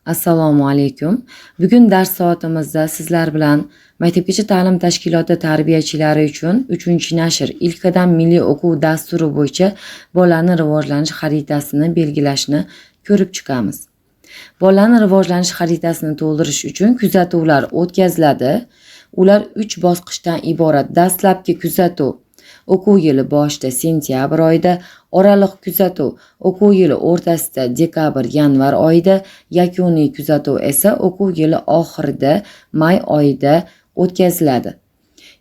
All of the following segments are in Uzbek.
Assalomu alaykum. Bugun dars soatimizda sizlar bilan Maktabgacha ta'lim tashkiloti tarbiyachilari uchun 3-nashr Ilk qadam milliy o'quv dasturi bo'yicha bolani rivojlanish xaritasini belgilashni ko'rib chiqamiz. Bolani rivojlanish xaritasini to'ldirish uchun kuzatuvlar o'tkaziladi. Ular 3 bosqichdan iborat. Dastlabki kuzatuv o'quv yili boshida sentyabr oyida, oraliq kuzatuv o'quv yili o'rtasida dekabr-yanvar oyida, yakuniy kuzatuv esa o'quv yili oxirida may oyida o'tkaziladi.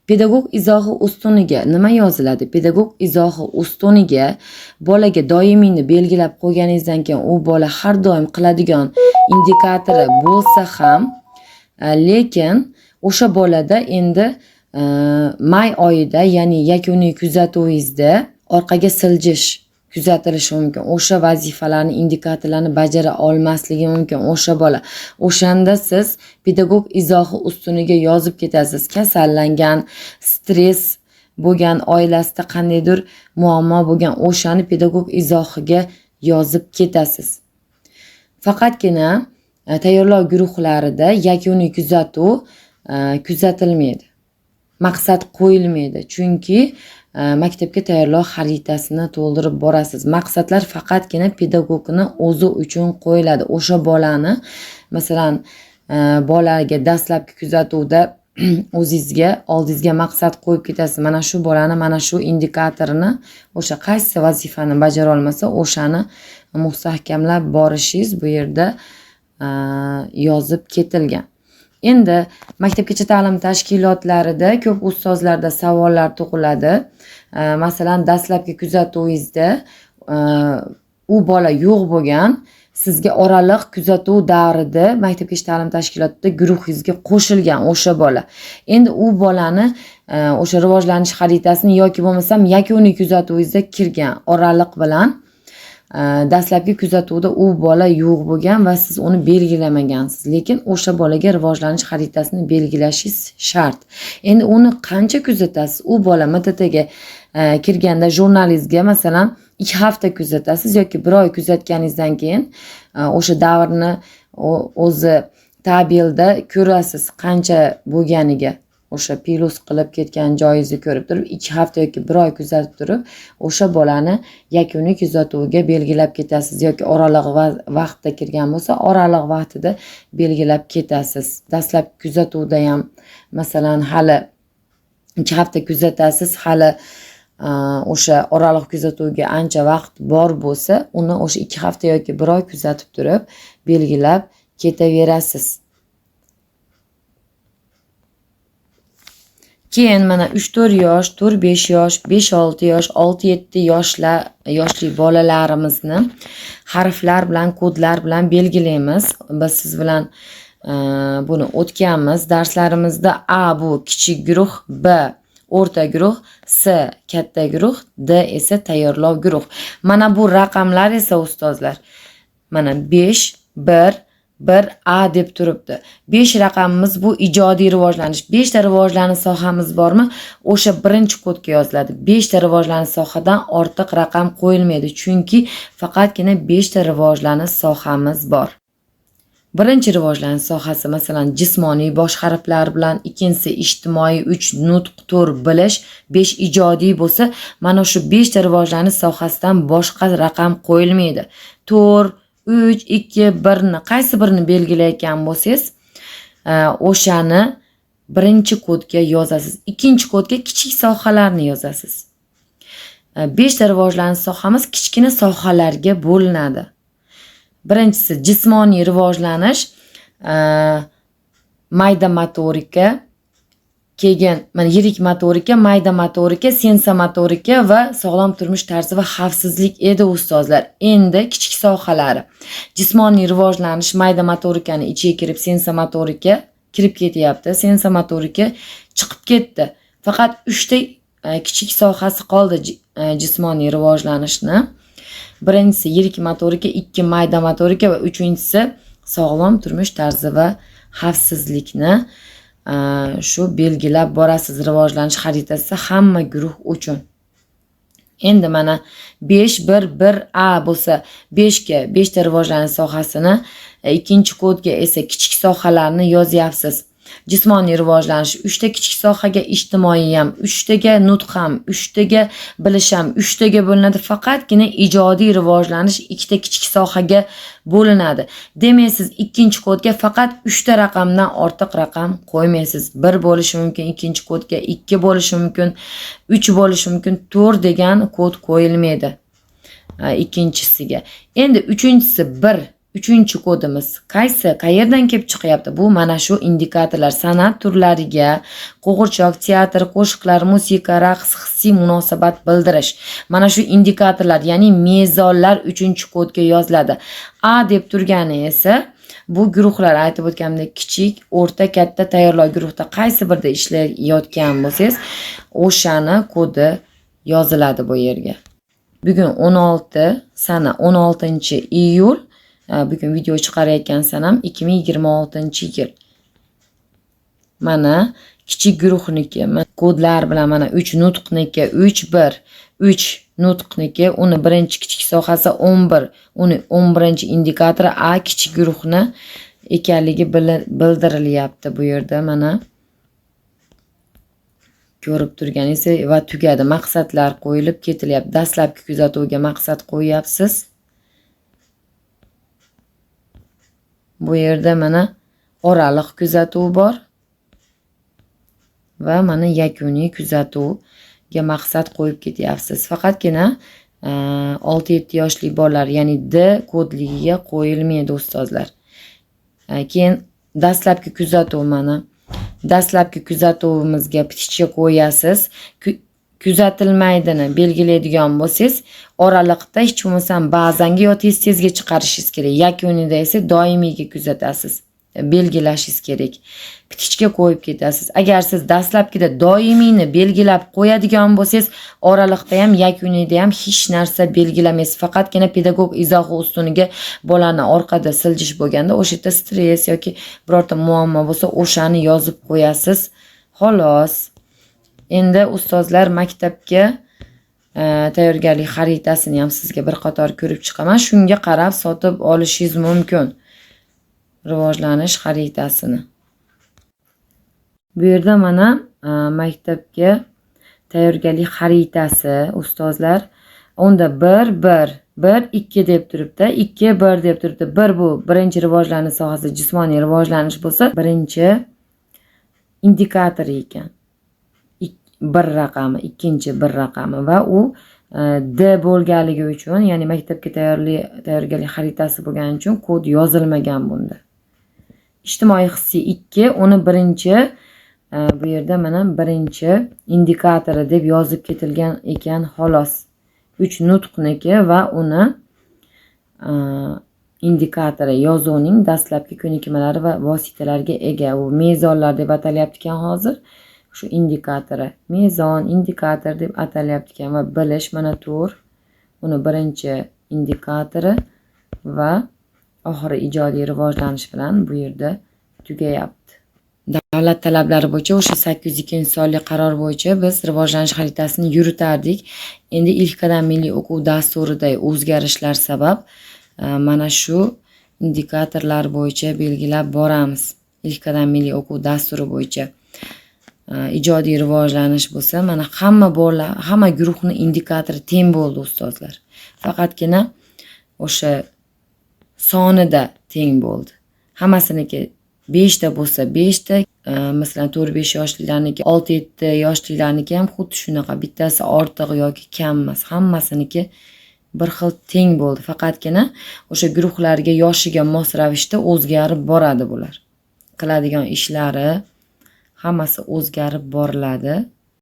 Pedagog izohi ustuniga nima yoziladi? Pedagog izohi ustuniga bolaga doimiyni belgilab qo'yganingizdan keyin u bola har doim qiladigan indikatori bo'lsa ham, lekin o'sha bolada endi may oyida, ya'ni yakuniy kuzatuvingizda orqaga siljish kuzatilishi mumkin. O'sha vazifalarni, indikatorlarni bajara olmasligi mumkin o'sha bola. O'shanda siz pedagog izohi ustuniga yozib ketasiz. Kasallangan, stress bo'lgan, oilasida qandaydir muammo bo'lgan, o'shani pedagog izohiga yozib ketasiz. Faqatgina tayyorlov guruhlarida yakuniy kuzatuv kuzatilmaydi. Maqsad qo'yilmaydi. Chunki maktabga tayyorlov xaritasini to'ldirib borasiz. Maqsadlar faqatgina pedagogni o'zi uchun qo'yiladi. O'sha bolani, masalan, bolaga dastlabki kuzatuvda o'zingizga oldingizga maqsad qo'yib ketasiz. Mana shu bolani mana shu indikatorini, o'sha qaysi vazifani bajara olmasa, o'shani mustahkamlab borishingiz bu yerda yozib ketilgan. Endi maktabgacha ta'lim tashkilotlarida ko'p ustozlarda savollar tug'iladi. Masalan, dastlabki kuzatuvingizda u bola yo'q bo'lgan, sizga oraliq kuzatuv davrida maktabgacha ta'lim tashkilotida guruhingizga qo'shilgan o'sha bola. Endi u bolani o'sha rivojlanish xaritasini yoki bo'lmasam yakuniy kuzatuvingizda kirgan oraliq bilan dastlabki kuzatuvda u bola yo'q bo'lgan va siz uni belgilamagansiz, lekin o'sha bolaga rivojlanish xaritasini belgilashingiz shart. Endi uni qancha kuzatasiz? U bola MTTga kirganda jurnalingizga masalan 2 hafta kuzatasiz yoki 1 oy kuzatganingizdan keyin o'sha davrni o'zi tabelda ko'rasiz qancha bo'lganiga. O'sha plus qilib ketgan joyingizni ko'rib turib 2 hafta yoki 1 oy kuzatib turib o'sha bolani yakuniy kuzatuvga belgilab ketasiz yoki oraliq vaqtda kirgan bo'lsa oraliq vaqtida belgilab ketasiz. Dastlabki kuzatuvda ham masalan hali 2 hafta kuzatasiz, hali o'sha oraliq kuzatuvga ancha vaqt bor bo'lsa, uni o'sha 2 hafta yoki 1 oy kuzatib turib belgilab ketaverasiz. Keyin mana 3-4 yosh, 4-5 yosh, 5-6 yosh, 6-7 yoshli bolalarimizni harflar bilan, kodlar bilan belgilaymiz. Biz siz bilan buni o'tganmiz. Darslarimizda A bu kichik guruh, B o'rta guruh, S katta guruh, D esa tayyorlov guruh. Mana bu raqamlar esa ustozlar, mana 5, 1, 1 A deb turibdi. 5 raqamimiz bu ijodiy rivojlanish. 5 ta rivojlanish sohamiz bormi? O'sha birinchi kodga yoziladi. 5 ta rivojlanish sohadan ortiq raqam qo'yilmaydi, chunki faqatgina 5 ta rivojlanish sohamiz bor. Birinchi rivojlanish sohasi masalan jismoniy bosh harflar bilan, ikkinchisi ijtimoiy, 3 nutq, 4 bilish, 5 ijodiy bo'lsa, mana shu 5 ta rivojlanish sohasidan boshqa raqam qo'yilmaydi. 4, 3, 2, 1 ni qaysi birini belgilayotgan bo'lsangiz, o'shani birinchi kodga yozasiz. Ikkinchi kodga kichik sohalarni yozasiz. 5 ta rivojlanish sohamiz kichkina sohalarga bo'linadi. Birinchisi jismoniy rivojlanish, mayda motorika, keyin mana yirik motorika, mayda motorika, sensomotorika va sog'lom turmush tarzi va xavfsizlik edi ustozlar. Endi kichik sohalari. Jismoniy rivojlanish mayda motorikani ichiga kirib sensomotorika kirib ketyapti. Sensomotorika chiqib ketdi. Faqat 3 ta kichik sohasi qoldi jismoniy rivojlanishni. Birinchisi yirik motorika, 2 mayda motorika va uchinchisi sog'lom turmush tarzi va xavfsizlikni shu belgilab borasiz rivojlanish xaritasi hamma guruh uchun. Endi mana 5 1 1 A bo'lsa, 5 ga 5 ta rivojlanish sohasini, ikkinchi kodga esa kichik sohalarni yozyapsiz. Jismoniy rivojlanish 3 ta kichik sohaga, ijtimoiy ham 3 taga, nutq ham 3 taga, bilish ham 3 taga bo'linadi. Faqatgina ijodiy rivojlanish 2 ta kichik sohaga bo'linadi. Demak, siz ikkinchi kodga faqat 3 ta raqamdan ortiq raqam qo'ymaysiz. 1 bo'lishi mumkin, ikkinchi kodga 2 bo'lishi mumkin, 3 bo'lishi mumkin, 4 degan kod qo'yilmaydi ikkinchisiga. Endi uchinchisi 1. Uchinchi kodimiz qaysi, qayerdan kelib chiqyapti? Bu mana shu indikatorlar san'at turlariga, qo'g'irchoq, teatr, qo'shiqlar, musiqa, raqs, hissiy munosabat bildirish. Mana shu indikatorlar, ya'ni mezonlar uchinchi kodga yoziladi. A deb turgani esa bu guruhlar, aytib o'tganimdek, kichik, o'rta, katta tayyorlov guruhda qaysi birida ishlayotgan bo'lsangiz, o'shani kodi yoziladi bu yerga. Bugun 16 sana, 16-iyul. Bugun video chiqarayotgan sanam 2026-yil. Mana kichik guruhniki kodlar bilan mana 3 nutqniki 3 1 3 nutqniki, uni birinchi kichik sohasi 11, uni 11 indikatori A kichik guruhni ekanligi bildirilyapti bu yerda, mana ko'rib turganingiz va tugadi. Maqsadlar qo'yilib ketilyapti. Dastlabki kuzatuvga maqsad qo'yyapsiz. Bu yerda mana oraliq kuzatuv bor va mana yakuniy kuzatuvga maqsad qo'yib ketyapsiz. Faqatgina 6-7 yoshli bolalar, ya'ni D kodligiga qo'yilmaydi ustozlar. Keyin dastlabki kuzatuv, mana dastlabki kuzatuvimizga pitichka qo'yasiz. Kuzatilmaydini belgilaydigan bo'lsangiz, oraliqda hech bo'lmasam ba'zanga yo tez-tezga chiqarishingiz kerak. Yakunida esa doimiyga kuzatasiz, belgilashingiz kerak. Pitichka qo'yib ketasiz. Agar siz dastlabkida doimiyni belgilab qo'yadigan bo'lsangiz, oraliqda ham, yakunida ham hech narsa belgilamaysiz. Faqatgina pedagog izohi ustuniga bolani orqada siljish bo'lganda, o'sha yerda stress yoki birorta muammo bo'lsa, o'shani yozib qo'yasiz. Xolos. Endi ustozlar maktabga tayyorgarlik xaritasini ham sizga bir qator ko'rib chiqaman. Shunga qarab sotib olishingiz mumkin rivojlanish xaritasini. Bu yerda mana maktabga tayyorgarlik xaritasi ustozlar. Unda 1 1 1 2 deb turibdi, 2 1 deb turibdi. 1 bu birinchi rivojlanish sohasi jismoniy rivojlanish bo'lsa, birinchi indikator ekan. 1 raqami, ikkinchi 1 raqami va u D bo'lganligi uchun, ya'ni maktabga tayyorgarlik xaritasi bo'lgani uchun kod yozilmagan bunda. Ijtimoiy hissiy 2, uni birinchi bu yerda mana birinchi indikatori deb yozib ketilgan ekan xolos. 3 nutqniki va uni indikatori yozuvning dastlabki ko'nikmalari va vositalarga ega. U mezonlar deb atalyapti ekan hozir. Shu indikatori mezon, indikator deb atalyapti ekan va bilish mana 4, uni birinchi indikatori va oxiri ijodiy rivojlanish bilan bu yerda tugayapti. Davlat talablari bo'yicha o'sha 802-sonli qaror bo'yicha biz rivojlanish xaritasini yuritardik. Endi ilk qadam milliy o'quv dasturidagi o'zgarishlar sabab mana shu indikatorlar bo'yicha belgilab boramiz. Ilk qadam milliy o'quv dasturi bo'yicha ijodiy rivojlanish bo'lsa, mana hamma bola, hamma guruhni indikatori teng bo'ldi ustozlar. Faqatgina o'sha sonida teng bo'ldi. Hammasiniki 5 ta bo'lsa 5 ta, masalan 4-5 yoshlilarniki, 6-7 yoshlilarniki ham xuddi shunaqa, bittasi ortiq yoki kam emas, hammasiniki bir xil teng bo'ldi. Faqatgina o'sha guruhlarga yoshiga mos ravishda o'zgarib boradi bular. Qiladigan ishlari hammasi o'zgarib boriladi.